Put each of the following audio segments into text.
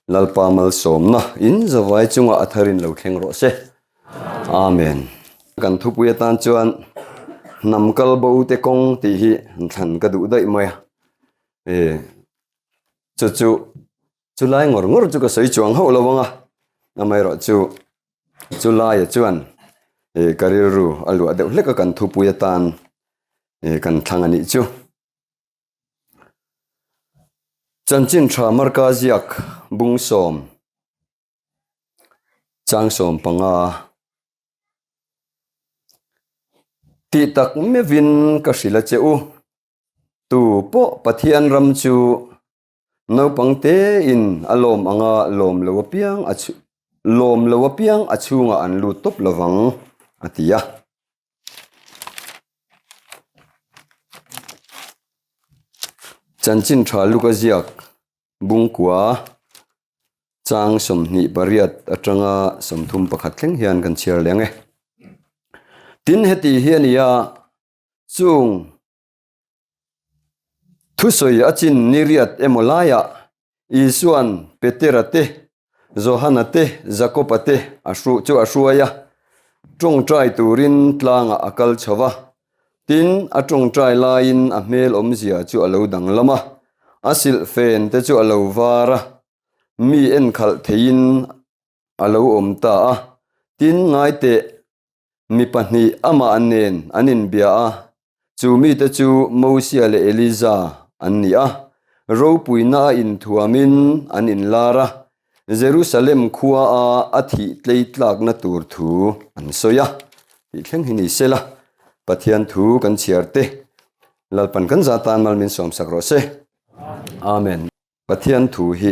Lalpa malsawmna in zavai chungah a tharin lo thleng rawh se. Amen. Kan thupui atan chuan hnam kal bo te kawng tih hi an thlan ka duh daih mai a. E, chu chu chu lai ngawr ngawr chu ka sawi chuang hauh lo ang a. Amaherawh chu chu laia chuan e, ka rilru a luah deuh hlek a kan thupui atan e, kan thlang a nih chu. Chanchin tha Marka ziak bung sawm chang 15 Tih tak meuhin ka hrilh a che u, tu pawh Pathian ram chu naupang tein a lawm anga lawm lo apiang a lawm lo apiang a chhungah an lut tawp lovang a ti a. Chanchin tha luk a ziak bungkua chang 28 atanga 31 thleng hian kan chhiar leh ang e. Tin heti hi a ni a, chung Thusawi a chin ni riat emaw laiah Isua'n Petera te, Johana te, Jakoba te a hru chu a hruai a, tawngtai turin tlangah a kal chho va. Tin, a tawngtai laiin a hmel awmzia chu a lo danglam a, a silhfen te chu a lo var a, mi enkhalh theiin a lo awm ta a. Tin, ngaiteh Mi pahnih amah nen an inbia a, chu mite chu Mosia leh Eliza an ni a. Ropuina a inthuamin an inlar a, Jerusalem khua a a thih tlei tlakna tur thu an sawi a. Tih thleng hi ni sela, Pathian thu kan chhiar te, Lalpan kan za tan mal min sawmsak rawh se. Amen. Pathian thu hi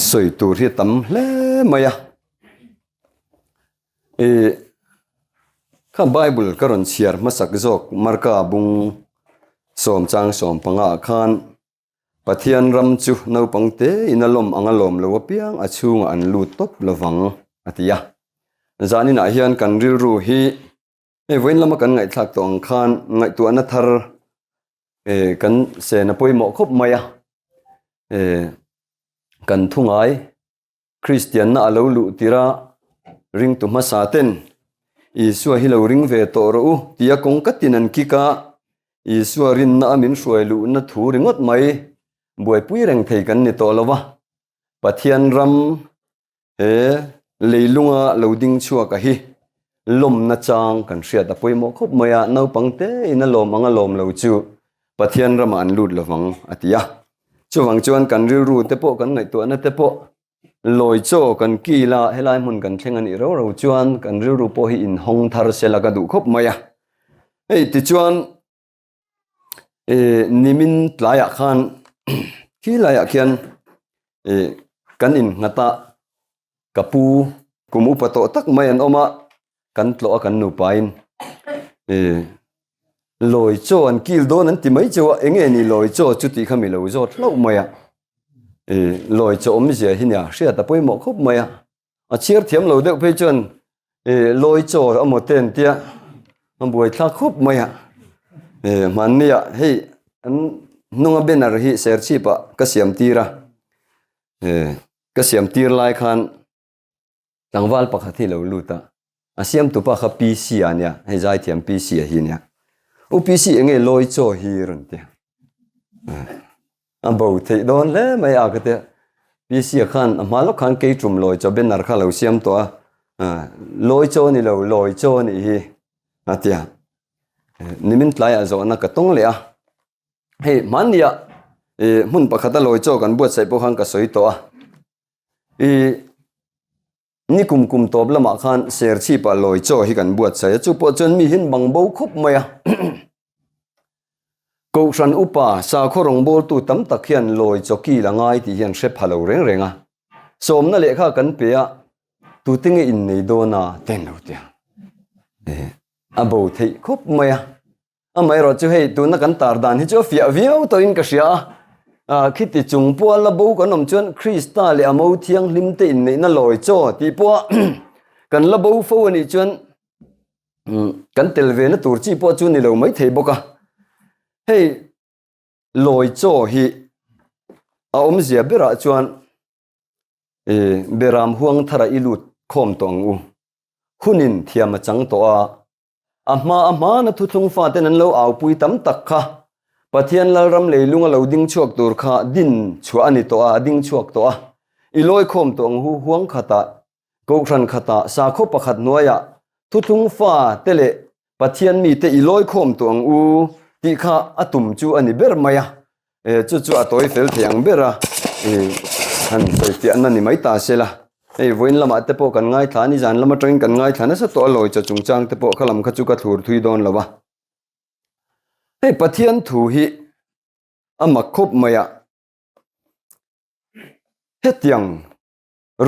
sawi tur hi tam hle mai a. I kha Bible ka rawn chhiar hmasak zawk Marka bung sawm chang 15 ah khan Pathian ram chu naupang te in a lawm ang a lawm lo apiang a chhungah an lut tawp lovang a ti a. Zaninah hian kan rilru hi hei vawiin lama kan ngaihthlak tawh ang khan ngaihtuahna thar eh kan sena pawimawh khawp mai a eh kan thu ngai Kristianna a lo luh tir a ringtu hmasa ten Isua hi lo ring ve tawh rawh u tia kawng ka tin an kik a Isua rinna a min hruai luhna thu ringawt mai buaipui reng thei kan ni tawh lo va Pathian ram He leilunga lo ding chhuak a hi lawmna chang kan hriat a pawimawh khawp mai a, naupang te in a lawm ang a lawm lo chu Pathian ramah an lut lovang a ti a. Chuvang chuan kan rilru te pawh kan ngaihtuahna te pawh lawi chaw kan kil a, helai hmun kan thleng a nih rau rau chuan kan rilru pawh hi inhawng thar sela ka duh khawp mai a. Hei tichuan eh nimin tlaiah khan khi laiah khian eh kan innghat a ka pu kum upa tawh tak mai an awm a kan tlawh a kan nupain eh lawi chaw an kil dawn an ti mai chauh a eng nge ni lawi chaw chu tih kha mi lo zawt hlauh mai a eh lawi chaw awmzia hi nia hriat a pawimawh khawp mai a. A chhiar thiam lo deuh phei chuan eh lawi chaw amaw te an tia a buai thlak khawp mai a eh hmanni ah hei an hnunga banner hi serchhip ah ka siam tir a eh ka siam tir lai khan tlangval pakhat hi lo lut a a siam tupa kha PC a nia hei zaithiam PC a hi nia u PC enge lawi chaw hi rawn ti a. A bo theih dawn hle mai a ka tia. PC a khan a hma lawk khan kei tum lawi chaw banner kha lo siam tawh a, lawi chaw ni lo lawi chaw a nih hi a tia. Nimin tlaiah zawhna ka tawng leh a, hei hmanniah hmun pakhata lawi chaw kan buatsaih pawh khan ka sawi tawh a, ih ni kum kum tawp lamah khan serchhipah lawi chaw hi kan buatsaih a, chu pawh chuan mi hian bang bo khawp mai a. Kohhran upa sakhaw rawngbawltu tam tak hian lawi chaw kil a ngai tih hian hre pha lo reng reng a. Sawmna lehkha kan pe a, tute nge innei dawn a ten lo tia. A bo theih khawp mai a. Amaherawh chu hei tuna kan tar dan hi chu a fiah viau tawhin ka hria a. Khiti chung pawha la bo kan awm chuan Krista leh a mo thianghlim te inneihna lawi chaw tih pawha kan la bo fo a nih chuan kan tel ve na tur chi pawh chu ni lo mai thei bawk a hei lawi chaw hi A awmzia berah chuan Beram huang thara i lut khawm tawh ang u. Hunin thiam a chang tawh a, a hma a hmana thuthlung faten an lo aupui tam tak kha Pathian Lalram leilunga lo ding chhuak tur kha din chhuah a ni tawh a, a ding chhuak tawh a. I lawi khawm tawh ang hu huang khatah, kohhran khatah, sakhaw pakhat hnuaiah thuthlung fate leh Pathian mite i lawi khawm tawh ang u tih kha a tum chu a ni ber mai a, chu chu a tawi fel thei ang ber a, han sawi fiahna ni mai ta se la. Hei vawiin lamah te pawh kan ngaithla a, nizan lam atangin kan ngaithla nasa tawh a, lawi chaw chungchang te pawh kha lam kha chu ka thlur thui dawn lo a. Hei Pathian thu hi a mak khawp mai a, hetiang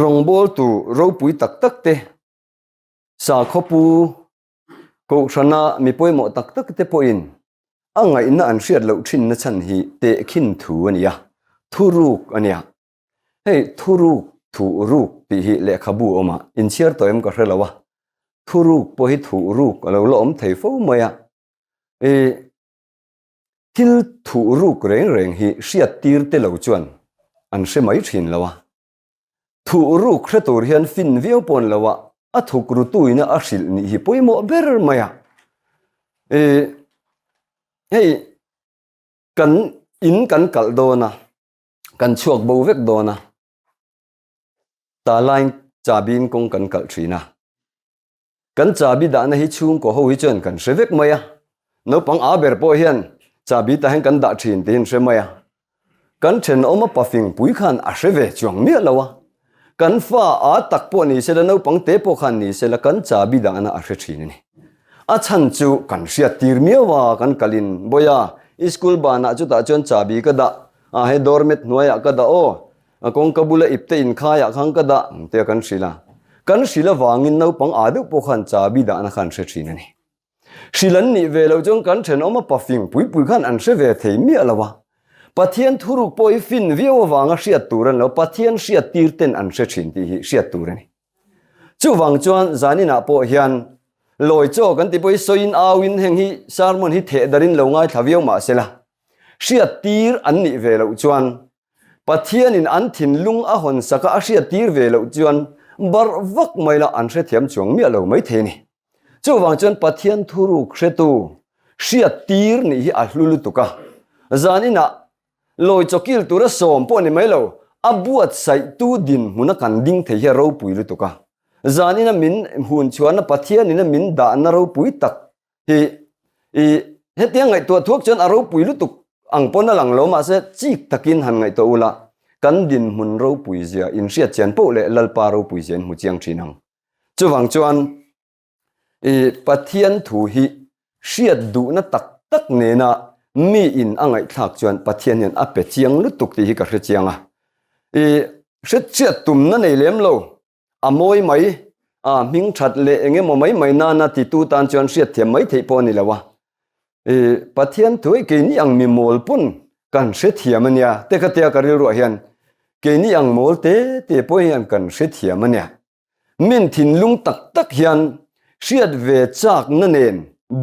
rawngbawltu ropui tak tak te Sakhawpu Kohhrana mi pawimawh tak tak te pawhin a ngaihna an hriat loh thinna chhan hi tehkhin thu a ni a, thuruk a nia. Hei thuruk, thuhruk tih hi lehkhabu a awm a, inchhiar tawh em ka hre lo a, thuruk pawh hi thuhruk a lo la awm thei fo mai a. I thil thuhruk reng reng hi hriat tir te lo chuan an hre mai thin lo a. Thuh ruk hre tur hian fin viau pawn lo a, a thuk rutuina a hrilh nih hi pawimawh ber mai a. I hei kan in kan kalh dawn a, kan chhuak bo vek dawn a, talaiin chabiin kawng kan kalh thin a. Kan chabi dahna hi chhungkaw ho hi chuan kan hre vek mai a, naupang a ber pawh hian chabi tah hian kan dah thin tiin hre mai a. Kan thenawma pafing pui khan a hre ve chuang miah lo a, kan fa a tak pawh ni sela naupang te pawh khan ni sela kan chabi dahna a hre thin a ni. A chhan chu kan hriat tir miau a, kan kalin Bawiha i school banah chutah chuan chabi ka dah a, hei doormat hnuaiah ka dah aw, A kawngka bula ipte inkhaiah khan ka dah tia kan hrilh a. Kan hrilh avangin naupang aa deuh pawh khan chabi dahna khan hre thin a ni. Hrilh an nih ve loh chuan kan thenawm a pafing pui pui khan an hre ve thei miah lo a. Pathian thuruk pawh hi fin viau avanga hriat tur a ni lo, Pathian hriat tir ten an hre thin tih hi hriat tur a ni. Chuvang chuan zaninah pawh hian lawi chaw kan ti pawh hi sawiin auin heng hi sermon hi theh darin lo ngaithla viau mah se la, hriat tir an nih ve loh chuan Pathianin an thinlung a hawn saka a hriattir ve loh chuan barh vak mai la an hrethiam chuang miah lo mai thei a ni. Chuvang chuan Pathian thuruk hretu hriattir nih hi a hlu lutuk a. Zaninah lawi chawkil tura sawm pawh ni mai lo, a buatsaihtu dinhmuna kan ding thei hi a ropui lutuk a. Zanina min hun chhuahna Pathianina min dahna ropui tak Hi i hetiang ngaihtuah thuak chuan a ropui lutuk ang pawn a lang lo mahse chik takin han ngaihtuah ula kan dinhmun ropui zia in hriat chian poh leh Lalpa ropui zia in hmu chiang thin ang. Chuvang chuan i Pathian thu hi hriat duhna tak tak nena mi in a ngaihthlak chuan Pathian hian a pe chiang lutuk tih hi ka hre chiang a. I hretchiat tumna nei lem lo. A mawi mai, a hming that leh eng emaw mai mai nana titu tan chuan hriatthiam mai theih pawh a ni lo a. I Pathian thuai keini ang mi mawl pawn kan hrethiam a nia, te kha tia ka rilruah hian keini ang mawl te te pawh hian kan hrethiam a nia. Min thinlung tak tak hian hriat ve chakna nen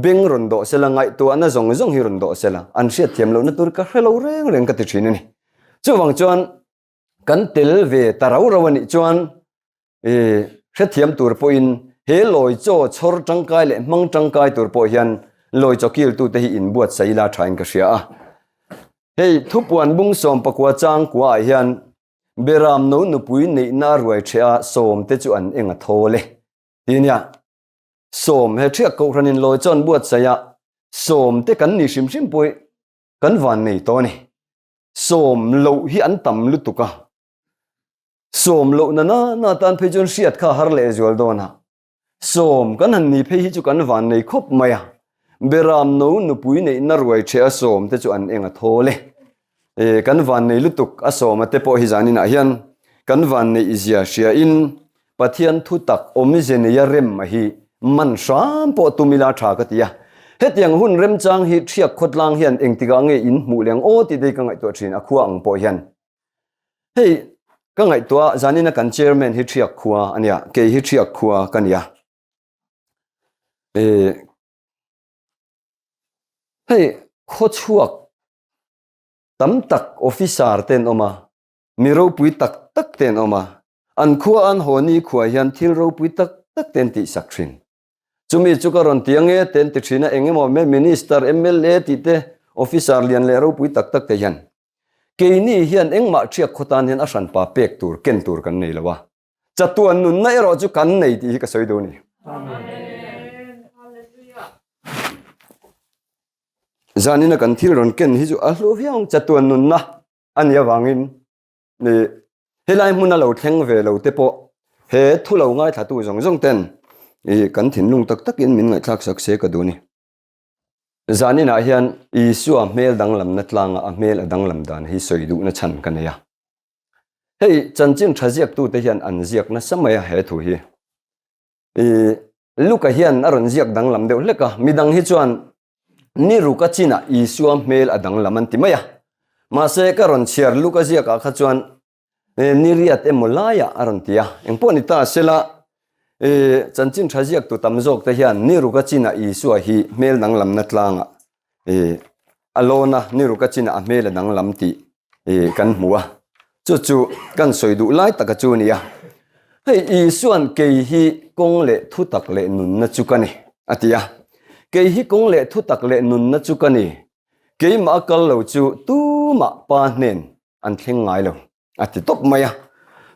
beng rawn dawh sela, ngaihtuahna zawng zawng hi rawn dawh sela, an hriatthiam lohna tur ka hre lo reng reng ka ti thin a ni. Chuvang chuan Kan tel ve ta rau rau a nih chuan i hrethiam tur pawhin he lawi chaw chhawr tangkai leh hmang tangkai tur pawh hian lawi chaw kiltute hi inbuatsaih ila thain ka hria a. Hei thupuan bung 14 changkua ah hian Beram no nupui neihna ruai ṭheh a sawmte chu an eng a thawl e ti nia. Sawm he ṭhiak kohhranin lawi chaw an buatsaih a sawmte kan ni hrim hrim pawh hi kan van nei tawh a ni. Sawm loh hi an tam lutuk a, sawm loh na na na tan phei chuan hriat kha har leh zual dawn a, sawm kan han ni phei hi chu kan van nei khawp mai a, Beram no nupui neihna ruai ṭheh a sawm te chu an eng a thawl e. E, kan van nei lutuk a sawm a te pawh hi zaninah hian kan van neih zia hria in Pathian thu tak awmze neia rem a hi man hram pawh tum ila tha ka ti a. Hetiang hun remchang hi Thiak khawtlang hian engtikah nge in hmuh leng aw tih te hi ka ngaihtuah thin a khua ang pawh hian. Hei ka ngaihtuah zanina kan chairman hi Thiak khua a nia, kei hi Thiak khua ka nia. E, hei khawchhuak tam tak officer te an awm a. Mi ropui tak tak te an awm a, an khua an haw ni khua hian thil ropui tak tak te an tihsak thin. Chumi chu ka rawn ti ange te an ti thin a, eng emaw Minister, mla tih te, Officer lian leh ropui tak tak te hian keini hian engmah ṭhiak khaw tan hian a hranpa pek tur ken tur kan nei lo a. Chatuan nunna erawh chu kan nei tih hi ka sawi duh a ni. Zanina kan thil rawn ken hi chu a hlu viau ang chatuan nunna a nih avangin helai hmuna lo thleng ve lo te pawh he thu lo ngaithlatu zawng zawng ten kan thinlung tak takin min ngaihthlak sak se ka duh a ni. Zaninah hian Isua hmel danglamna tlanga a hmel a danglam dan hi sawi duhna chhan ka nei a. Hei chanchin tha ziaktute hian an ziak nasa mai a he thu hi. Luka hian a rawn ziak danglam deuh hlek a, midang hi chuan ni ruka chinah Isua hmel a danglam an ti mai a. Mahse ka rawn chhiar Luka ziakah kha chuan ni riat emaw laiah a rawn ti a. Engpawh ni ta sela chanchin tha ziaktu tam zawk te hian ni ruka chinah Isua hi hmel danglamna tlangah a lawn a, ni ruka chinah a hmel a danglam tih kan hmu a, chu chu kan sawi duh lai taka chu a ni a. Hei Isuan kei hi kawng leh thu tak leh nunna chu ka ni a ti a, kei hi kawng leh thu tak leh nunna chu ka ni, keimah a kal lo chu tumah pa hnen an thleng ngai lo a ti tawp mai a.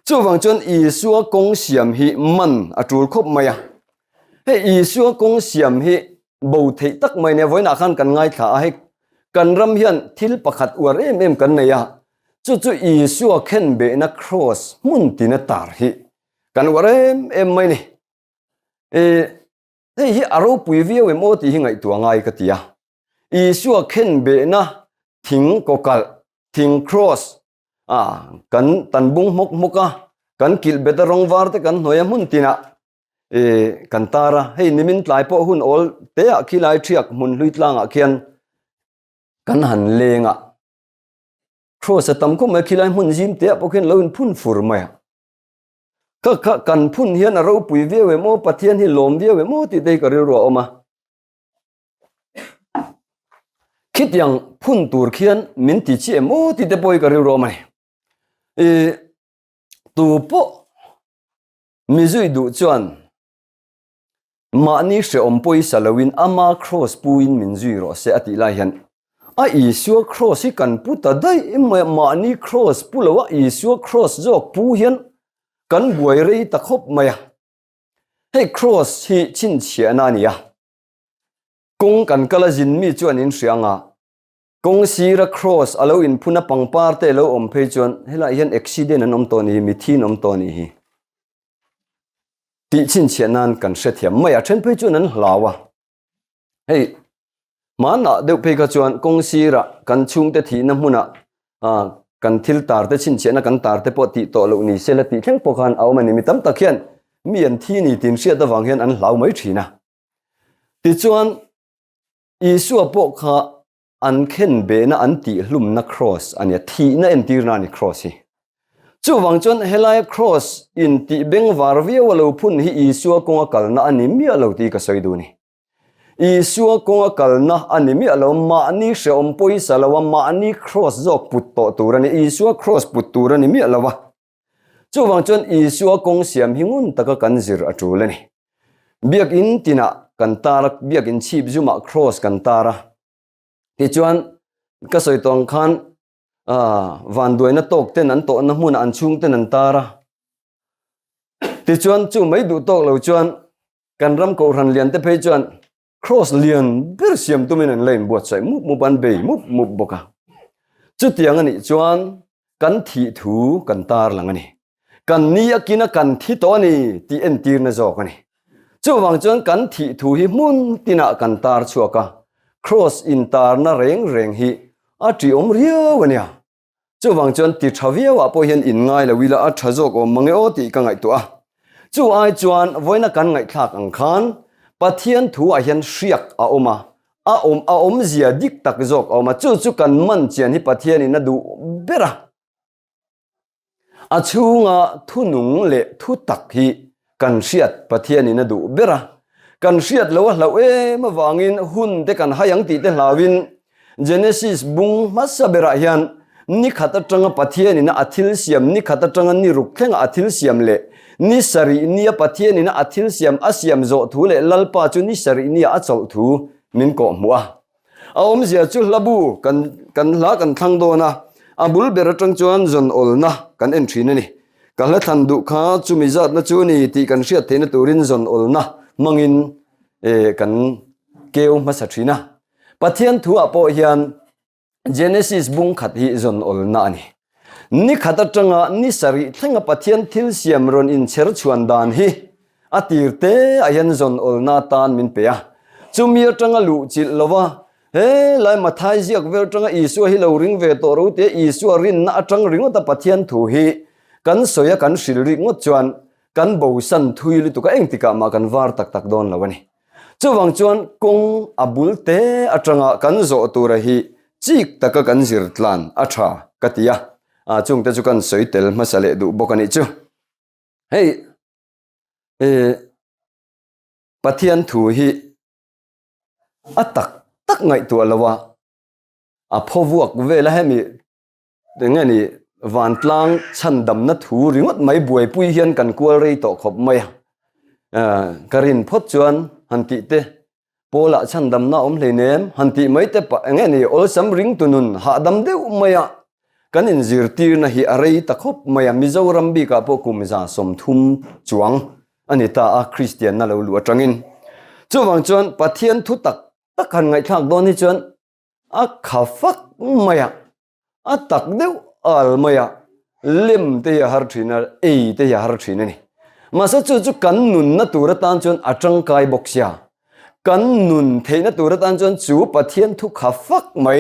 Chuvang chuan Isua kawng siam hi man a tul khawp mai a. Hei Isua kawng siam hi bo theih tak mai nia vawiinah khan kan ngaithla a, hei kan ram hian thil pakhat uar em em kan nei a, chu chu Isua khenbehna kraws hmun tina tar hi kan uar em em mai ni. E, hei hi a ropui viau em aw tih hi ngaihtuah ngai ka ti a. Isua khenbehna thing kawkalh, thing kraws a kan tan bung hmawk hmawk a, kan kilh bet a rawng var te kan hnuai a hmun tinah e kan tar a hei nimin tlai pawh hun awl te ah khilai thiak hmun hlui tlangah khian kan han leng a cross a tam khawp mai khilai hmun zim te ah pawh khian lo in phun fur mai a ka kha kan phun hian a ropui viau em aw Pathian hi lawm viau em aw tih te hi ka rilru a awm a khitiang phun tur khian min ti chi em aw tih te pawh hi ka rilru a awm a ni e tu pawh Mi zui duh chuan mahni hrehawm pawisa loin ama kraws puin min zui rawh se a tih lai hian a Isua kraws hi kan pu ta daih mai a, mahni kraws pu lo a Isua kraws zawk pu hian kan buai rei ta khawp mai a. Hei kraws hi chhinchhiahna a ni a, kawng kan kal a zin mi chuan in hria anga Kawng sira cross a lo inphun a pangpar te a lo awm phei chuan helaiah hian accident an awm tawh a ni hi, mithi an awm tawh a ni hi tih chhinchhiah nan kan hrethiam mai a, then phei chuan an hlau a. Hei hmanah deuh phei kha chuan kawng sira kan chhungte thihna hmunah ah kan thil tar te chhinchhiahna kan tar te pawh tih tawh loh ni sela tih thleng pawh khan a awm a ni. Mi tam tak hian mi an thi ni tih hriat avang hian an hlau mai thin a. Tichuan Isua pawh kha an khenbehna an tihhlumna kraws a nia, thihna entirna a ni kraws hi. Chuvang chuan helaia kraws in tih bengvar viau a lo phun hi Isua kawnga kalna a ni miah lo tih ka sawi duh a ni. Isua kawnga kalna a ni miah lo, mahni hrehawm pawisa lo a, mahni kraws zawk put tawh tur a ni, Isua kraws put tur a ni miah lo a. Chuvang chuan Isua kawng siam hi ngun taka kan zir a tul a ni. Biakinn tinah kan tar a, biakinn chhip zumah cross kan tar a. Tichuan ka sawi tawh ang khan vanduaina tawk ten an tawhna hmunah an chhung ten an tar a. Tichuan chu mai duh tawk lo chuan kan ram kohhran lian te phei chuan Cross lian ber siam tumin an la inbuatsaih mup mup an bei mup mup bawk a. Chutiang a nih chuan kan thih thu kan tar lang a ni. Kan ni a kina kan thi tawh a ni tih entirna zawk a ni. Chuvang chuan kan thih thu hi hmun tinah kan tar chhuak a, cross intarna reng reng hi a ṭihawm riau a nia. Chuvang chuan ti tha viau ah pawh hian in ngai lo ila a tha zawk awm mange aw tih ka ngaihtuah a. Chu ai chuan vawiina kan ngaihthlak ang khan Pathian thu ah hian hriak a awm a, a awm a awmzia dik tak zawk a awm a, chu chu kan man chian hi Pathian in a duh ber a. A chhunga thunung leh thu tak hi kan hriat Pathian in a duh ber a. Kan hriat lo a hlauh em avangin hun te kan hai ang tih te hlauin Genesis bung hmasa berah hian. Ni khat atanga Pathianina a thil siam, ni khat atanga ni ruk thlenga a thil siam leh ni sarih nia Pathianina a thil siam a siam zawh thu leh Lalpa chu ni sarih nia a chawlh thu min kawhhmuh a. A awmzia chu hlabu kan kan hla kan thlang dawn a, a bul ber atang chuan zawn awlna kan en thin a ni. Ka hla thlan duh kha chumi zatna chu a ni tih kan hriat theihna turin zawn awlna hmangin kan keu hmasa thin a. Pathian thuah pawh hian Genesis bung khat hi zawn awlna a ni. Ni khat atanga ni sarih thlenga Pathian thil siam rawn inchher chhuan dan hi a tir te ah hian zawn awlna atan min pe a. Chumi atanga luh chilh lova he lai Mathai ziak vel atanga Isua hi lo ring ve tawh ro tia Isua rinna atang ringawta Pathian thu hi kan sawi a kan hrilh rik ngawt chuan kan bosan thui lutuk a engtikah mah kan var tak tak dawn lo a ni. Chuvang chuan kawng a bul te atanga kan zawh tura hi chik taka kan zir tlan a tha ka ti a, a chungte chu kan sawi tel hmasa leh duh bawk a nih chu. Hei Pathian thu hi a tak tak ngaihtuah lo a, a phaw vuak vel a hemi Enge ni vantlang chhandamna thu ringawt mai buaipui hian kan kual rei tawh khawp mai a. Ka rin phawt chuan han tih te, Pawlah chhandamna awm hleinem han tih mai te pah enge ni awlsam ringtu nun hahdam deuh mai a kan inzirtirna hi a rei ta khawp mai a. Mizoram bikah pawh kum 30 chuang a ni ta a Kristianna lo luh atangin. Chuvang chuan Pathian thu tak tak han ngaihthlak dawn hi chuan a kha fak mai a, a tak deuh al mai a, lem te hi a har thin a, ei te hi a har thin a ni. Mahse chu chu kan nunna tur atan chuan a tangkai bawk sia. Kan nun theihna tur atan chuan chu Pathian thu kha fak mai,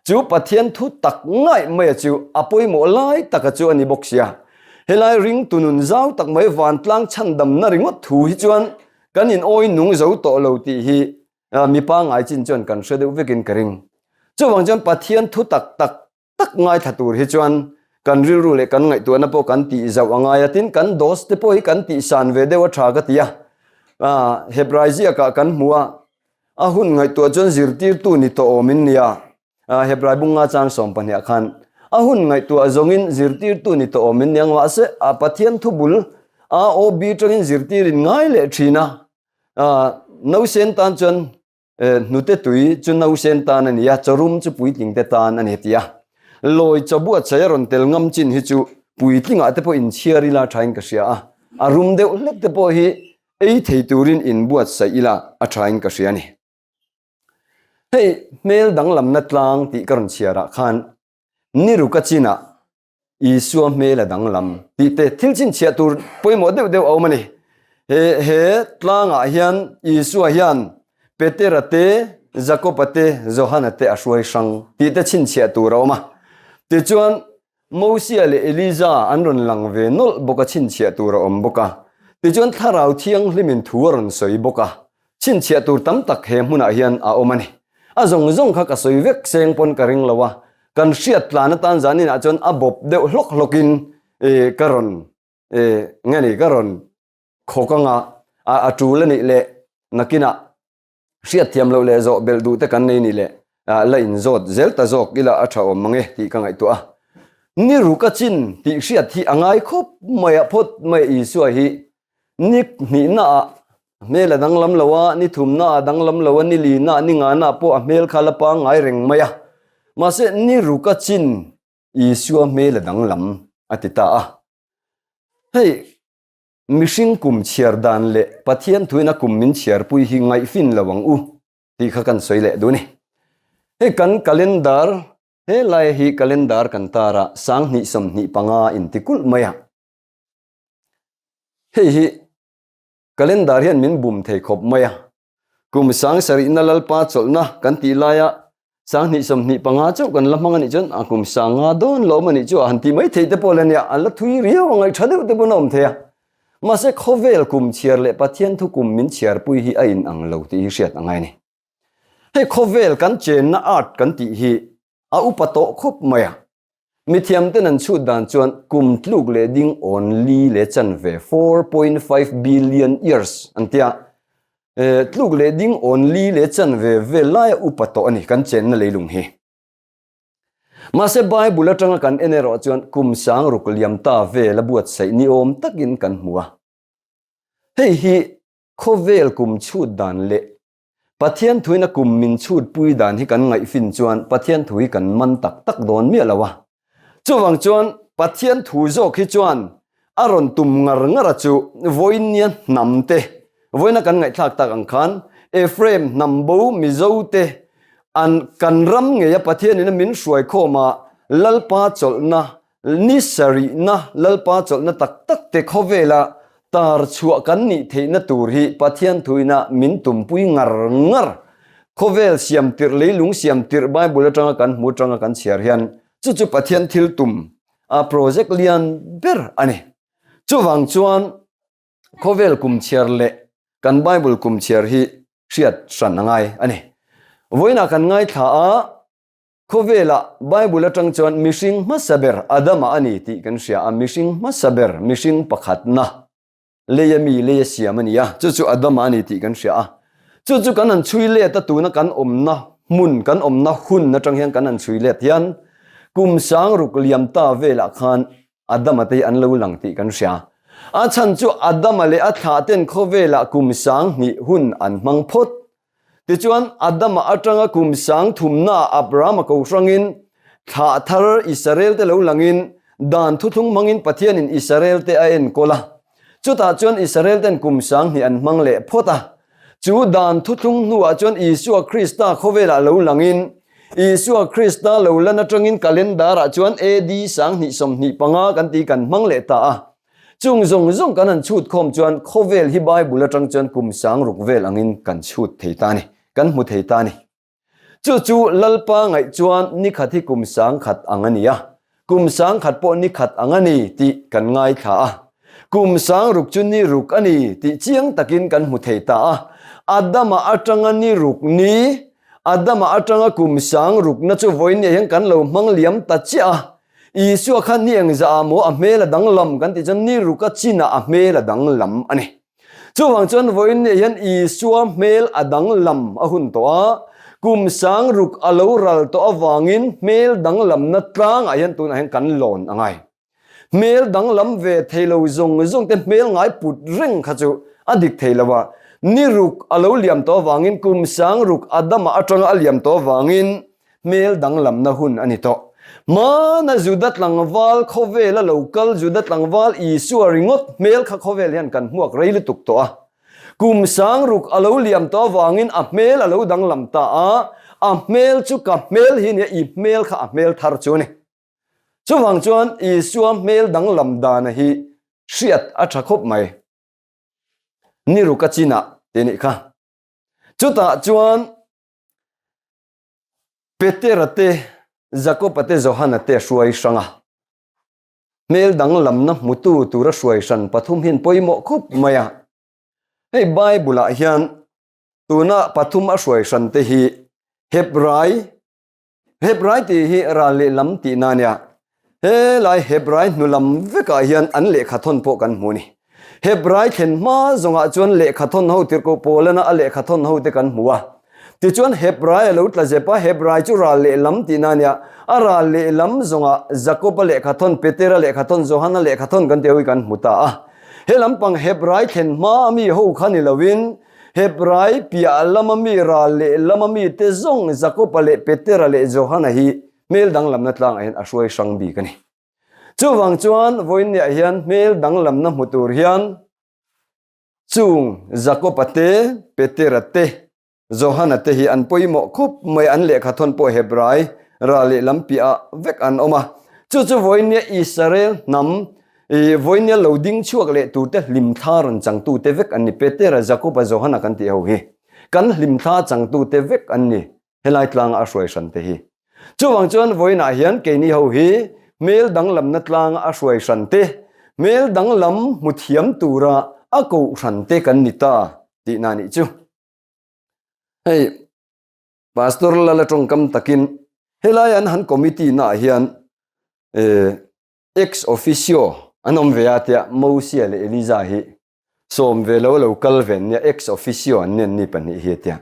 chu Pathian thu tak ngaih maia chu a pawimawh lai taka chu a ni bawk sia. Helai ringtu nun zau tak mai vantlang chhandamna ringawt thu hi chuan kan in awi nung zo tawh lo tih hi mi pangngai chin chuan kan hre deuh vekin ka ring. Chuvang chuan Pathian thu tak tak tak ngaithla tur hi chuan kan rilru leh kan ngaihtuahna pawh kan tih zauh a ngai a, tin kan dose te pawh hi kan tih san ve deuh a tha ka ti a. Hebrai ziakah kan hmu a, a hun ngaihtuah chuan zirtirtu ni tawh awmin nia. Hebrai bunga chang 12 khan a hun ngaihtuah zawngin zirtirtu ni tawh awmin nia mahse a Pathian thu bul a O B tangin zirtirin ngai leh thin a. Nausen tan chuan hnute tui chu nausen tan a ni a, chawrum chu puitling te tan a ni ti a. Lawi chaw buatsaih a rawn tel ngam chin hi chu puitlingah te pawh inchhiar ila thain ka hria a, a rum deuh hlek te pawh hi ei thei turin inbuatsaih ila a thain ka hria a ni. Hei hmel danglamna tlang tih ka rawn chhiarah khan Niruka chinah Isua hmel a danglam tih te thil chhinchhiah tur pawimawh deuh deuh a awm a ni. He he tlangah hian Isua hian Petera te, Jakoba te, Johana te a hruai hrang tih te chhinchhiah tur a awm a. Tichuan Mosia leh Elija an rawn lang ve nawlh bawk a chhinchhiah tur a awm bawk a. Tichuan Thlarau Thianghlimin thu a rawn sawi bawk a. Chhinchhiah tur tam tak he hmunah hian a awm a ni. A zawng zawng kha ka sawi vek seng pawn ka ring lo a, kan hriat tlan atan zaninah chuan a bawp deuh hlawk hlawkin ka rawn nge ni ka rawn khawk anga a tul a nih leh nakinah hriat thiam loh leh zawh belh duh te kan nei nih leh la inzawt zel ta zawk ila a tha awm mang e tih ka ngaihtuah a. Ni ruk a chin tih hriat hi a ngai khawp mai a phawt mai Isua hi Ni hnihnaah a hmel a danglam lo a, ni thumnaah a danglam lo a, ni linaah, ni nganaah pawh a hmel kha la pangngai reng mai a. Mahse, ni ruka chin Isua hmel a danglam a ti ta a. Hei, mihring kum chhiar dan leh Pathian thuin a kum min chhiarpui hi ngaihfin lo ang u tih kha kan sawi leh duh a ni. Hei kan calendar, he lai hi calendar kan tar a, 2025 inti kulh mai a. Hei hi calendar hian min bum thei khawp mai a. Kum 7000na Lalpa chawlhna kan tih laia 2025 chauh kan la hmang a nih chuan a kum 5000 dawn lawm a nih chu a han tih mai theih te pawh la nia, an la thui riau a ngaih tha deuh te pawn a awm thei a. Mahse khawvel kum chhiar leh Pathian thu kum min chhiarpui hi a inang lo tih hi hriat a ngai a ni. Hei khawvel kan chenna art kan tih hi a upa tawh khawp mai a. Mithiamten an chhut dan chuan kum tluk leh ding awn li leh chanve, 4.5 billion years, an ti a. Tluk leh ding awn li leh chanve vel laia upa tawh a ni kan chenna leilung hi. Mahse Bible atanga kan en erawh chuan kum 6000 liam ta vel a buatsaih ni awm takin kan hmu a. Hei hi khawvel kum chhut dan leh Pathian thuin a kum min chhut pui dan hi kan ngaihfin chuan Pathian thu hi kan man tak tak dawn miah lo a. Chuvang chuan Pathian thu zawk hi chuan a rawn tum ngar ngar a chu vawinia hnam te, vawiina kan ngaihthlak tak ang khan Ephraim hnam bo Mizo te an kan ram ngeia Pathianin a min hruai khawm a Lalpa chawlhna Ni sarihna Lalpa chawlhna tak tak te khawvela tar chhuah kan nih theihna tur hi Pathian thuina min tumpui ngar ngar. Khawvel siam tirh leilung siam tirh Bible atanga kan hmu atanga kan chhiar hian chu chu Pathian thil tum a project lian ber a ni. Chuvang chuan khawvel kum chhiar leh kan Bible kum chhiar hi hriat hran a ngai a ni. Vawiinah kan ngaithla a. Khawvelah Bible atang chuan mihring hmasa ber Adama a ni tih kan hria a, mihring hmasa ber, mihring pakhatna, leia mi, leia siam a ni a, chu chu Adama a ni tih kan hria a. Chu chu kan han chhui let a, tuna kan awmna hmun, kan awmna hun atang hian kan han chhui let hian kum 6000 liam ta velah khan Adama te hi an lo lang tih kan hria. A chhan chu Adama leh a thlah ten khawvelah kum 2000 hun an hmang phawt. Tichuan, Adama atanga kum sangthumnaah Abrahama ko hrangin, thlah thar Israel te lo langin, dan thuthlung hmangin Pathianin Israel te a enkawl a. Chutah chuan Israel ten kum 2000 an hmang leh phawt a. Chu dan thuthlung hnuah chuan Isua Krista khawvelah lo langin, Isua Krista lo lan atangin calendar-ah chuan AD 2025 kan tih kan hmang leh ta a. Chung zawng zawng kan han chhut khawm chuan khawvel hi Bible atang chuan kum 6000 vel angin kan chhut thei ta a ni, kan hmu thei ta a ni. Chu chu Lalpa ngaih chuan nikhat hi kum 1000 ang a ni a, kum 1000 pawh nikhat ang a ni tih kan ngaithla a. Kum 6000 chu ni ruk a ni tih chiang takin kan hmu thei ta a. Adama atanga ni ruk ni, Adama atanga kum 6000 na chu vawiin hian kan lo hmang liam ta chiah a. Isua khan ni engzah ah maw a hmel a danglam kan tih chuan ni ruka chinah a hmel a danglam a ni. Chuvang chuan vawiin ni ah hian Isua hmel a danglam a hun tawh a, kum 6000 a lo ral tawh avangin hmel danglamna tlangah hian tunah hian kan lawn a ngai. Hmel danglam ve thei lo zawng zawng te hmel ngai put reng kha chu a dik thei lo a, ni ruk a lo liam tawh avangin kum 6000 Adama atanga a liam tawh avangin Hmel danglamna hun a ni tawh. Hmana Juda tlangval khawvela lo kal Juda tlangval Isua ringawt hmel kha khawvel hian kan hmuak rei lutuk tawh a. Kum 6000 a lo liam tawh avangin a hmel a lo danglam ta a, a hmel chu ka hmel hi nia i hmel kha a hmel thar chu a ni. Chuvang chuan Isua hmel danglam dana hi hriat a tha khawp mai. Ni ruka chinah tih nih kha. Chutah chuan Petera te, Jakoba te, Johana te hruai hrang a. Hmel danglamna hmutu tura hruai hran pathum hian pawimawh khawp mai a. Hei Bible-ah hian tuna pathum a hruai hran te hi Hebrai Hebrai tih hi ral lehlam tihna a nia. Helai Hebrai hnulam vekah hian an lehkhathawn pawh kan hmu a ni. Hebrai thlen hma zawngah chuan lehkhathawn ho tirhkoh Paulana a lehkhathawn ho te kan hmu a. Tichuan Hebrai a lo tla zep a, Hebrai chu ral lehlam tihna a nia. A ral lehlam zawngah Jakob-a lehkhathawn, Petera lehkhathawn, Johana lehkhathawn kan tih ho hi kan hmu ta a. He lampang Hebrai thlen hma a mi ho kha ni loin Hebrai piah lama mi ral lehlam a mite zawng Jakob-a leh Petera leh Johana hi hmel danglamna tlangah hian a hruai hrang bik a ni. Chuvang chuan vawiinniah hian hmel danglamna hmu tur hian chung Jakob-a te, Petera te, Johana te hi an pawimawh khawp mai an lehkhathawn pawh Hebrai ral leh lam piahah vek an awm a. Chu chu vawiinnia Israel hnam i vawiinnia lo ding chhuak leh turte hlimthla rawn changtute vek an ni. Petera, Jakob-a, Johana kan tih ho hi kan hlimthla changtute vek an ni. Helai tlanga a hruai hran te hi. Chuvang chuan vawiinah hian keini ho hi hmel danglamna tlanga a hruai hran te, hmel danglam hmu thiam tura a koh hran te kan ni ta tihna nih chu. Hei Pastor Lala tawngkam takin helai an han committee naah hian eh ex officio an awm ve a tia Mosia leh Eliza hi sawm ve lo lo kal ve nia ex officio an ni an ni pahnih hi a tia.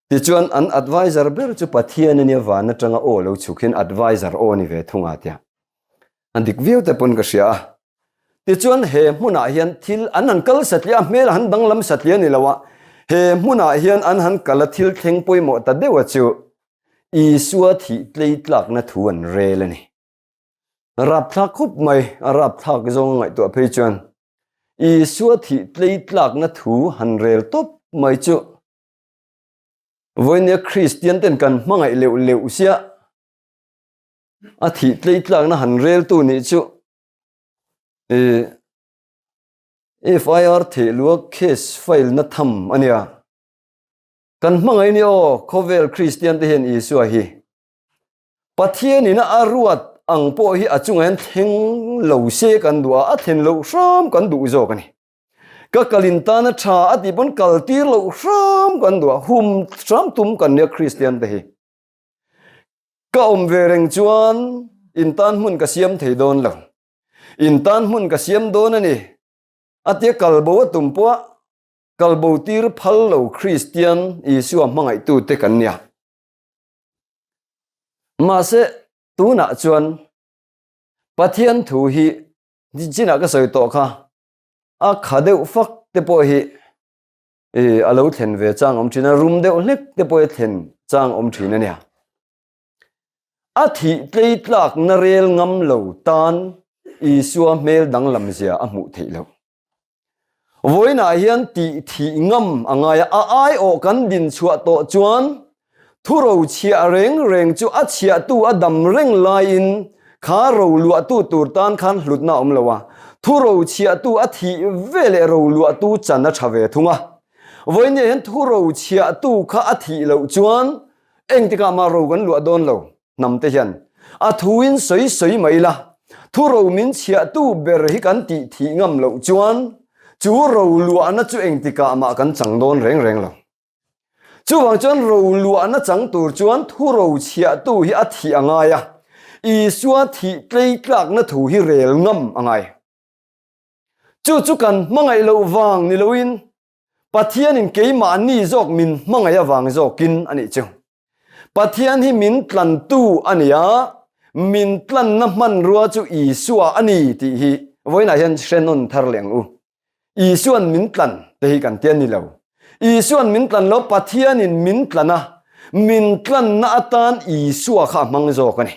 Tichuan an advisor ber chu Pathian a nia van atanga aw lo chhuk hian advisor aw a ni ve thung a tia. A dik viau te pawn ka hria a. Tichuan he hmunah hian thil an han kal satliah a, hmel han danglam satliah a ni lo a, he hmunah hian an han kal a thil thleng pawimawh ta deuh a chu Isua thih tlei tlakna thu an rel a ni. Rapthlak khawp mai, a rapthlak zawng a ngaihtuah phei chuan Isua thih tlei tlakna thu han rel tawp mai chu Vawinia Kristian ten kan hmangaih leuh leuh sia a thih tlei tlakna han reltu nih chu FIR thehlua case file na tham a nia. Kan hmangaih ni aw khawvel Kristian te hian Isua hi Pathian ina a ruat ang pawh hi a chungah hian thleng lo se kan duh a, a thlen loh hram kan duh zawk a ni. Ka kalin tana tha a tih pawn kal tir loh hram kan duh a, hum hram tum kan nia Kristian te hi. Ka awm ve reng chuan in tan hmun ka siam thei dawn lo. In tan hmun ka siam dawn a ni. A tia kal bo a tum pawh a kal bo tir phal lo Kristian Isua hmangaihtu te kan nia. Mahse tunah chuan Pathian thu hi chinah ka sawi tawh kha a kha deuh fak te pawh hi a lo thlen ve chang awm thin a, rum deuh hlek te pawh hi thlen chang awm thin a nia. A thih tlei tlak na rel ngam lo tan Isua hmel danglam zia a hmuh theih loh. Vawiinah hian tih thih ngam a ngai a, a aiawh kan din chhuah tawh chuan Thuro chhiah reng reng chu a chhiahtu a dam reng laiin kha ro luahtu tur tan khan hlutna a awm lo a, thuro chhiahtu a thih ve leh ro luahtu chan a tha ve thung a. Vawinia hian thuro chhiahtu kha a thih loh chuan engtikah mah ro kan luah dawn lo hnam te hian a thuin sawi sawi mai ila, thuro min chhiahtu ber hi kan tih thih ngam loh chuan chu ro luahna chu engtikah mah kan chang dawn reng reng lo. Chuvang chuan roluahna chang tur chuan thu rochhiahtu hi a thih a ngai a, Isua thih tlei tlakna thu hi rel ngam a ngai. Chu chu kan hmangaih loh vang ni loin Pathianin keimahni zawk min hmangaih avang zawkin a nih chu. Pathian hi min tlantu a ni a, min tlanna hmanrua chu Isua a ni tih hi vawiinah hian hre nawn thar leh ang u. Isuan min tlan te hi kan ti a ni lo. Isuan min tlan lo, Pathianin min tlan a, min tlanna atan Isua kha a hmang zawk a ni.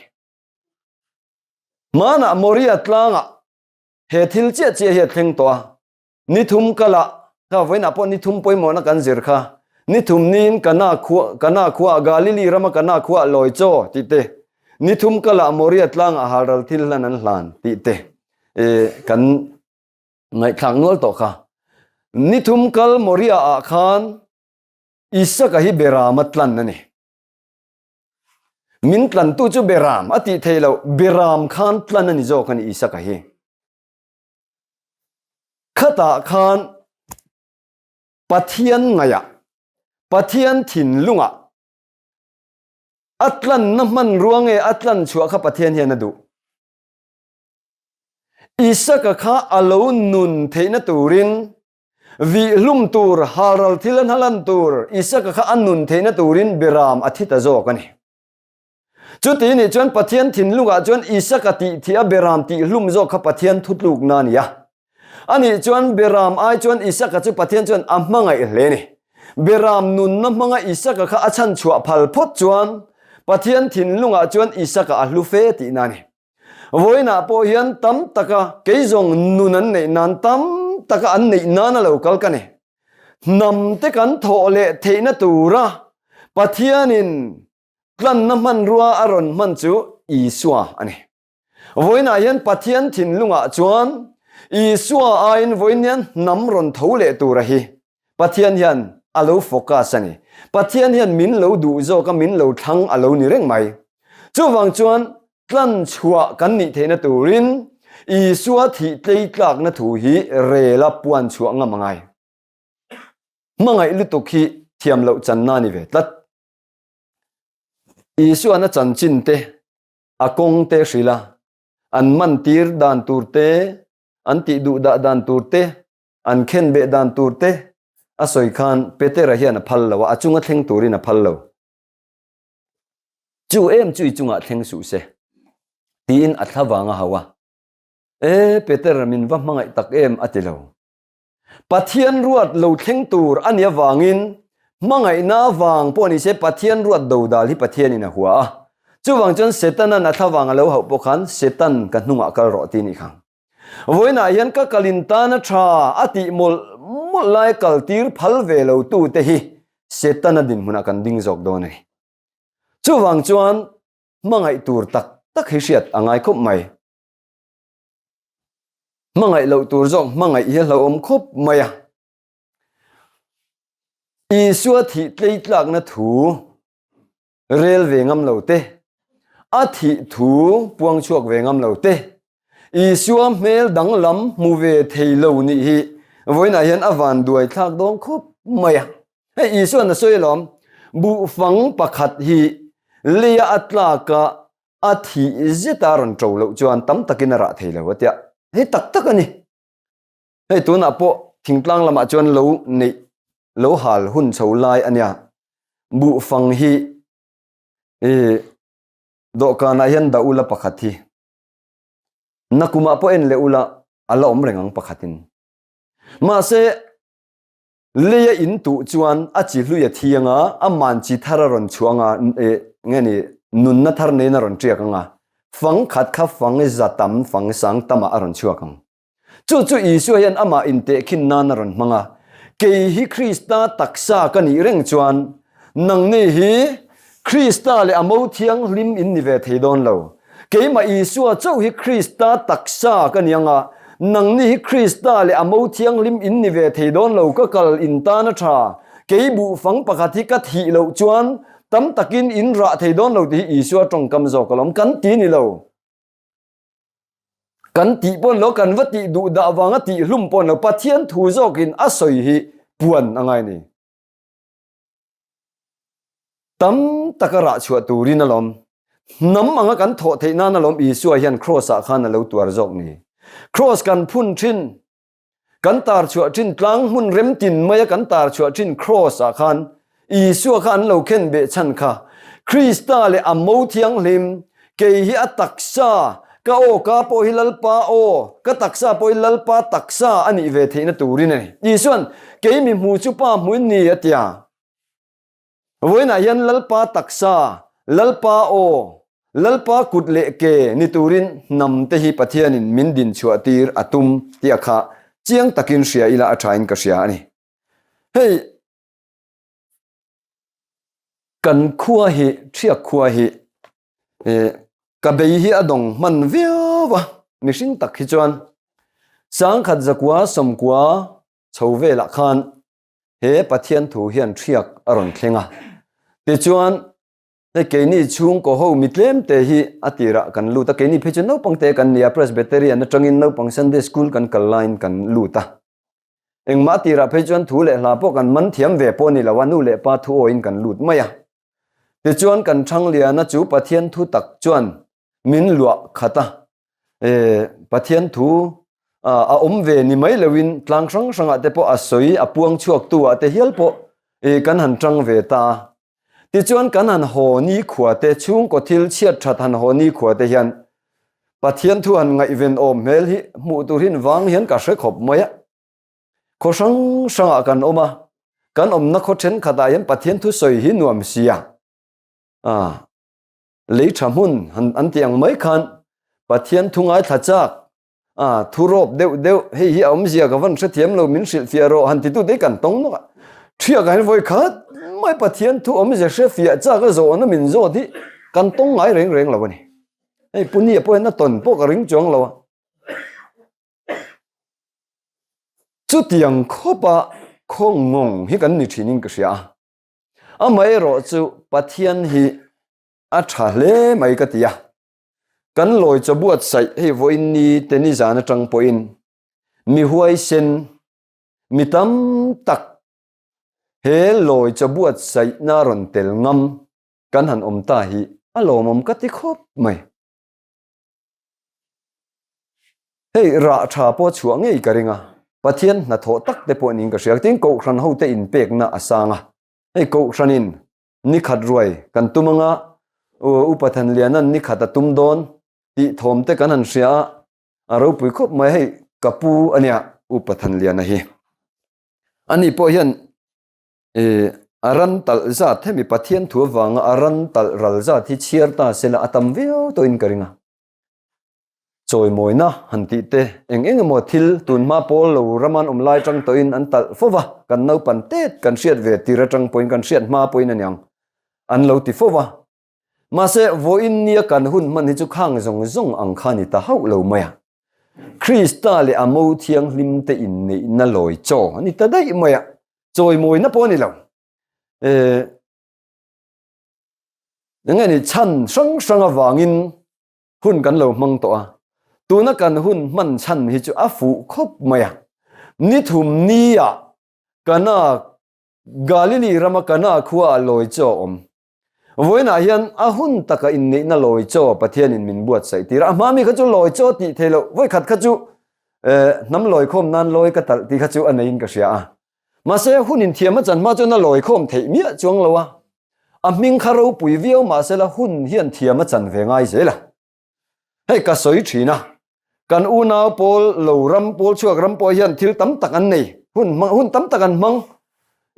Hmanah Moria tlangah he thil chiah chiah hi a thleng tawh a, ni thum kalah, kha vawiinah pawh ni thum pawimawhna kan zir kha, ni thum niin Kana khua, Kana khuaah, Galili rama Kana khuaah lawi chaw tih te, ni thum kalah Moria tlangah halral thil hlan an hlan tih te kan Ngaihthlak nual tawh kha. Ni thum kal Moria ah khan Isaka hi Beram a tlan a ni. Min tlantu chu Beram a tih theih loh, Beram khan tlan a ni zawk a ni Isaka hi. Khatah khan Pathian ngaihah, Pathian thinlungah a tlanna hmanrua nge a tlan chhuah kha Pathian hian a duh. Isaka kha a lo nun theihna turin vihhlum tur, halral thil a hnalan tur, Isaka kha a nun theihna turin Biram a thi ta zawk a ni. Chuti nih chuan Pathian thinlungah chuan Isaka tih thih a Biram tih hlum zawk kha Pathian thutlukna a ni a. Anih chuan Biram ai chuan Isaka chu Pathian chuan a hmangaih hle a ni. Biram nunna hmanga Isaka kha a chhanchhuah phal phawt chuan Pathian thinlungah chuan Isaka a hlu fe tihna a ni. Vawiinah pawh hian tam taka kei zawng nun an neih nan tam taka an neih nan a lo kal ka ni. Hnam te kan thawh leh theihna tura Pathianin tlanna hmanrua a rawn hman chu Isua a ni. Vawiinah hian Pathian thinlungah chuan Isua aiin vawiin hian hnam rawn tho leh tura hi Pathian hian a lo focus a ni. Pathian hian min lo duh zawk a, min lo thlang a lo ni reng mai. Chuvang chuan tlan chhuah kan nih theihna turin Isua thih tlei tlakna thu hi rela puan chhuah ngam a ngai. Hmangaih lutuk hi thiam loh channa a ni ve tlat. Isuan a chanchin te, a kawng te hrilh a, an man tir dan tur te, an tih duh dah dan tur te, an khenbeh dan tur te, a sawi khan Petera hian a phal lo a, a chunga thleng turin a phal lo. Chu em chu i chungah thleng suh se, tiin a thla vang a hau a. E, Peter, min va hmangaih tak em, a ti lo. Pathian ruat lo thleng tur a nih avangin hmangaihna vang pawh ni se Pathian ruat dodal hi Pathianin a hua a. Chuvang chuan Setanan a thla vang a lo hauh pawh khan Setan ka hnungah kal rawh ti a nih kha. Vawiinah hian ka kalin tana tha a tih mawlh mawlh lai kal tir phal ve lo tute hi Setana dinhmunah kan ding zawk dawn a ni. Chuvang chuan hmangaih tur tak tak hi hriat a ngai khawp mai. Hmangaih loh tur zawk hmangaih hi a hlauhawm khawp mai a. Isua thih tlei tlakna thu rel ve ngam lo te, a thih thu puang chhuak ve ngam lo te, Isua hmel danglam hmu ve thei lo nih hi vawiinah hian a van duai thlak dawn khawp mai a. Hei Isua'n a sawi alawm, buhfang pakhat hi leia a tlaka a thih zeta rawn ṭo loh chuan tam takin a rah thei lo a tia. Hei tak tak a ni. Hei tunah pawh thingtlang lamah chuan lo neih lo hal hun chho lai a nia. Buhfang hi i dawhkanah hian dah ula pakhat hi. Nakumah pawh en leh ula a la awm reng ang pakhatin. Mahse leia in tuh chuan a chi hlui a thiang a, a man chi thar a rawn chhuang a, e nge ni nunna thar neiin a rawn ṭiak ang a, fang khat kha fang za tam fang sang tamah a rawn chhuak ang. Chu chu Isua hian amah intehkhin nan a rawn hmang a, Kei hi Krista taksa ka nih reng chuan nangni hi Krista leh a mo thianghlim in ni ve thei dawn lo. Keimah Isua chauh hi Krista taksa ka ni ang a, nangni hi Krista leh a mo thianghlim in ni ve thei dawn lo, ka kal in tan a tha. Kei buhfang pakhat hi ka thih loh chuan tam takin in rah thei dawn lo tih hi Isua tawngkam zawk alawm kan ti ni lo. Kan tih pawn lo, kan va tih duh dah vanga tih hlum pawn lo, Pathian thu zawkin a sawi hi puan a ngai ni. Tam taka rah chhuah turin alawm, hnam anga kan thawh theih nan alawm Isua hian Kraws ah khan a lo tuar zawk ni. Kraws kan phun thin, Kan tar chhuah thin tlang hmun rem tin maia kan tar chhuah thin Kraws ah khan Isua kha an lo khen beh chhan kha Krista leh a mo thianghlim kei hi a taksa ka aw ka pawh hi Lalpa aw ka taksa pawh hi Lalpa taksa a nih ve theihna turin a ni. Isuan kei mi hmu chu pa hmuin ni a tia. Vawiinah hian Lalpa taksa, Lalpa aw, Lalpa kut leh ke ni turin hnam te hi Pathianin min din chhuah tir a tum tih a kha chiang takin hria ila a thain ka hria a ni. Hei kan khua hi, Thiak khua hi ka bei hi a dawng hman viau a, mihring tak hi chuan 10,000 zakua 90 chho velah khan He Pathian thu hian ṭhiak a rawn thleng a. Tichuan, hei keini chhungkaw ho mi tlem te hi a tirah kan lut a, keini phei chu naupang te kan ni a, Presbyterian atangin naupang Sunday School kan kal laiin kan lut a. Engmah a tirah phei chuan thu leh hla pawh kan man thiam ve pawh a ni lo a, nu leh pa thu awiin kan lut mai a. Tichuan kan Thangliana chu Pathian thu tak chuan min luah khat a, e Pathian thu a awm ve ni mai loin tlang hrang hrangah te pawh a sawi a puang chhuak tu ah te hial pawh e kan han tang ve ta a. Tichuan kan han haw ni khua te chhungkaw thil chhiat that han haw ni khua te hian Pathian thu han ngaihven awm hmel hi hmuh tur hin vang hian ka hre khawp mai a. Khaw hrang hrangah kan awm a, kan awmna khaw thenkhatah hian Pathian thu sawi hi nuam sia. A lei tha hmun han an tih ang mai khan Pathian thu ngaithla chak a thu rawp deuh deuh hei hi a awmzia ka van hrethiam lo min hrilhfiah rawh han titute hi kan tawng nawk a thiak ah hian vawi khat mai Pathian thu awmzia hrefiah chak a zawhna min zawt hi kan tawng ngai reng reng lo a ni hei Punia pawh hian a tawn pawh ka ring chuang lo a chutiang khawpa khaw ngawng hi kan ni thin in ka hria a. Amaherawh chu Pathian hi a tha hle mai ka ti a, kan lawi chaw buatsaih hei vawiin ni te nizan atang pawhin mi huaisen mi tam tak he lawi chaw buatsaihna rawn tel ngam kan han awm ta hi a lawmawm ka ti khawp mai. Hei rah tha pawh chhuah ngei ka ring a. Pathian hnathawh tak te pawh niin ka hria. Tin, Kohhran hote inpekna a sang a. Hei Kohhranin ni khat ruai kan tum anga Upa Thanliana'n ni khat a tum dawn tih thawm te kan han hria a, a ropui khawp mai. Hei ka pu a nia Upa Thanliana hi. Ani pawh hian a ran talh zat hemi Pathian thu avanga a ran talh ral zat hi chhiar ta sela a tam viau tawhin ka ring a. Chawimawina han tih te eng eng emaw thil tunhma pawl lo raman awm lai atang tawhin an talh fo va, kan naupan tet kan hriat ve tir atang pawhin kan hriat hma pawhin a niang an lo ti fo va. Mahse vawiin nia kan hun hman hi chu khang zawng zawng ang kha ni ta hauh lo mai a. Krista leh a mo thianghlim te inneihna lawi chaw a ni ta daih mai a, chawimawina pawh a ni lo. Eng nge ni chhan hrang hrang avangin hun kan lo hmang tawh a, tuna kan hun hman chhan hi chu a fuh khawp mai a. Ni thum nia Kana, Galili rama Kana khua ah lawi chaw a awm. Vawiinah hian a hun taka inneihna lawi chaw Pathianin min buatsaih tir a, a hma mi kha chu lawi chaw tih thei loh, vawikhat kha chu hnam lawi khawm nan lawi ka talh tih kha chu a neiin ka hria a. Mahse hun inthiam a chan hma chuan a lawi khawm theih miah chuang lo a. A hming kha ropui viau mahsela hun hian thiam a chan ve ngai zel a. Hei ka sawi thin a, kan unau pawl lo ram pawl chhuak ram pawh hian thil tam tak an nei, hun hmang hun tam tak an hmang.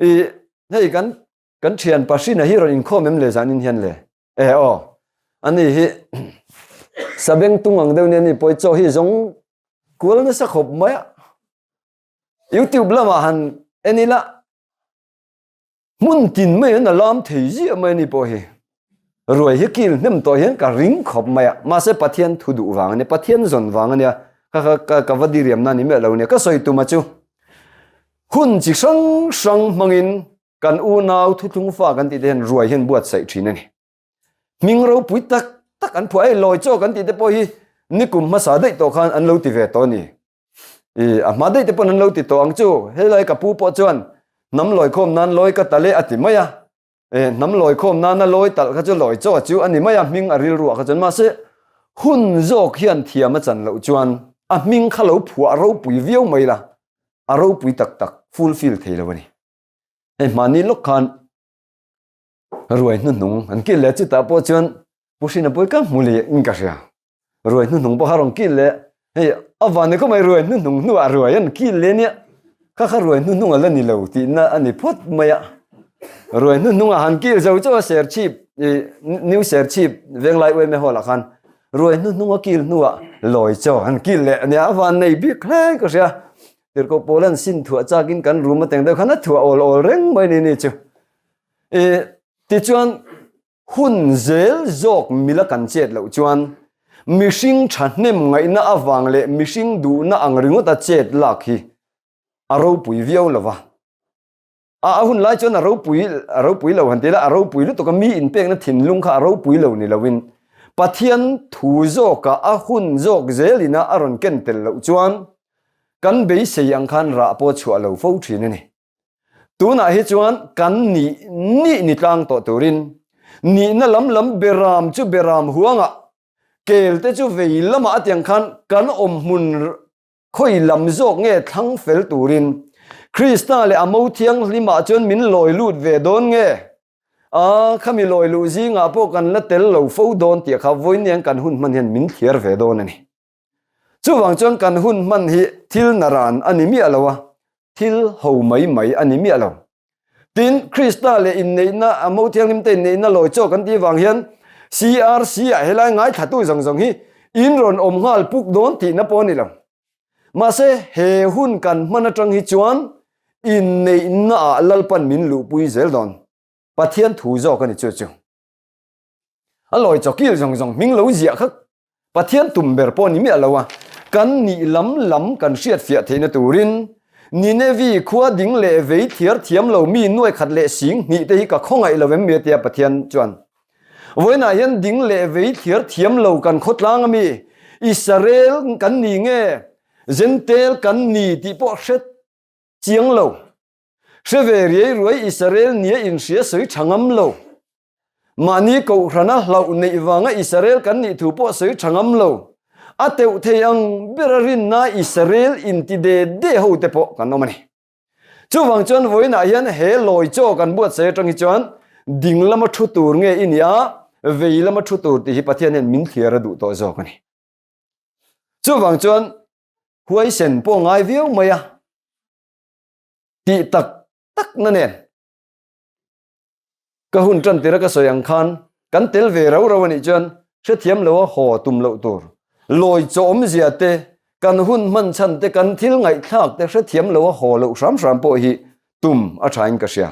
I hei kan kan thian Pahrina hi rawn inkhawm em le zanin hian le? E aw, ani hi sabeng tung ang deuh nia ni pawi chaw hi zawng kual nasa khawp mai a. YouTube lamah han en ila Hmun tin mai an a lam thei ziah mai a ni pawh hi. Ruai hi kil hnem tawh hian ka ring khawp mai a, mahse Pathian thu duh vang a nia, Pathian zawn vang a nia, ka ka ka ka va diriam na ni miah lo nia, ka sawi tum a chu. Hun chi hrang hrang hmangin kan unau thuthlung fa kan tih te hian ruai hian buatsaih thin a ni. Hming ropui tak tak an phuah, hei lawi chaw kan tih te pawh hi nikum hmasa daih tawh khan an lo ti ve tawh a ni. I a hma daih te pawn an lo ti tawh ang chu, helai ka pu pawh chuan hnam lawi khawm nan lawi ka talh e a ti mai a, e hnam lawi khawm nana lawi talh kha chu lawi chaw chu a ni mai a, hming a rilruah kha chuan mahse hun zawk hian thiam a chan loh chuan a hming kha lo phuah ropui viau mai la, a ropui tak tak fulfill thei lo a ni. Hei hmani lawk khan ruai hnuhnung an kil leh chutah pawh chuan Pu Hrina pawh ka hmu leh in ka hria. Ruai hnuhnung pawh kha rawn kil leh hei a van ni kawm mai ruai hnuhnung hnuah ruai an kil leh nia kha kha ruai hnuhnung a la ni lo tihna a ni phawt mai a. Ruai hnuhnung a han kil zo chu a Serchhip i New Serchhip Venglai Uaime Hall ah khan ruai hnuhnung a kil hnuah lawi chaw an kil leh ania a van nei bik hle ka hria. Tirhkoh pawl an sin thuah chakin kan room atang deuh khan a thuah awl awl reng mai ni ni chu. I tichuan hun zel zawk mila kan chet loh chuan mihring thahnem ngaihna avang leh mihring duhna ang ringawta chet lak hi a ropui viau lo va. A a hun lai chuan a ropui a ropui lo han ti ila a ropui lutuk a mi inpekna thinlung kha a ropui lo ni loin Pathian thu zawkah a hun zawk zelina a rawn ken tel loh chuan kan beisei ang khan rah pawh chhuah lo fo thin a ni. Tunah hi chuan kan nih nih ni tlang tawh turin nihna lam lam beram chu beram huangah kel te chu vei lamah a tiang khan kan awm hmun khawi lam zawk nge thlang fel turin Krista leh a mo thianghlimah chuan min lawi lut ve dawn nge? A, khami lawi luh zingah pawh kan la tel lo fo dawn tih kha vawiin kan hun hman hian min thliar ve dawn a ni. Chuvang chuan kan hun hman hi thil naran a ni miah lo a, thil ho mai mai a ni miah lo. Tin, Krista leh inneihna, a mo thianghlim te inneihna lawi chaw kan tih vang hian CRC ah helai ngaithlatu zawng zawng hi in rawn awm nghal puk dawn tihna pawh a ni lo. Mahse, he hun kan hman atang hi chuan inneihna ah Lalpan min luhpui zel dawn. Pathian thu zawk a ni chu chu. A lawi chaw kil zawng zawng hming lo ziah kha Pathian tum ber pawh ni miah lo a, kan nih lam lam kan hriat fiah theihna turin Ninevi khua ding leh vei thiar thiam lo mi nuai khat leh sing hnih te hi ka khawngaih lo em mi a tia Pathian chuan vawiinah hian ding leh vei thiar thiam lo kan khawtlang a mi Israel kan ni nge Jentail kan ni tih pawh hre chiang lo hre ve riai ruai Israel nia inhria sawi tha ngam lo. Mahni Kohhrana hlauh neih vanga Israel kan nih thu pawh sawi tha ngam lo. A teuh thei ang bera rinna Israel inti de de ho te pawh kan awm a ni. Chuvang chuan vawiinah hian he lawi chaw kan buatsaih atang hi chuan ding lama thu tur nge i nia, vei lama thu tur tih hi Pathian hian min thliar a duh tawh zawk a ni. Chuvang chuan huaisen pawh ngai viau mai a tih tak tak na nen Ka hun tan tira ka sawi ang khan kan tel ve rau rau a nih chuan hrethiam lo a haw tum loh tur. Lawi chaw awmzia te, kan hun hman chhan te, kan thil ngaihthlak te hrethiam lo a haw loh hram hram pawh hi tum a thain ka hria.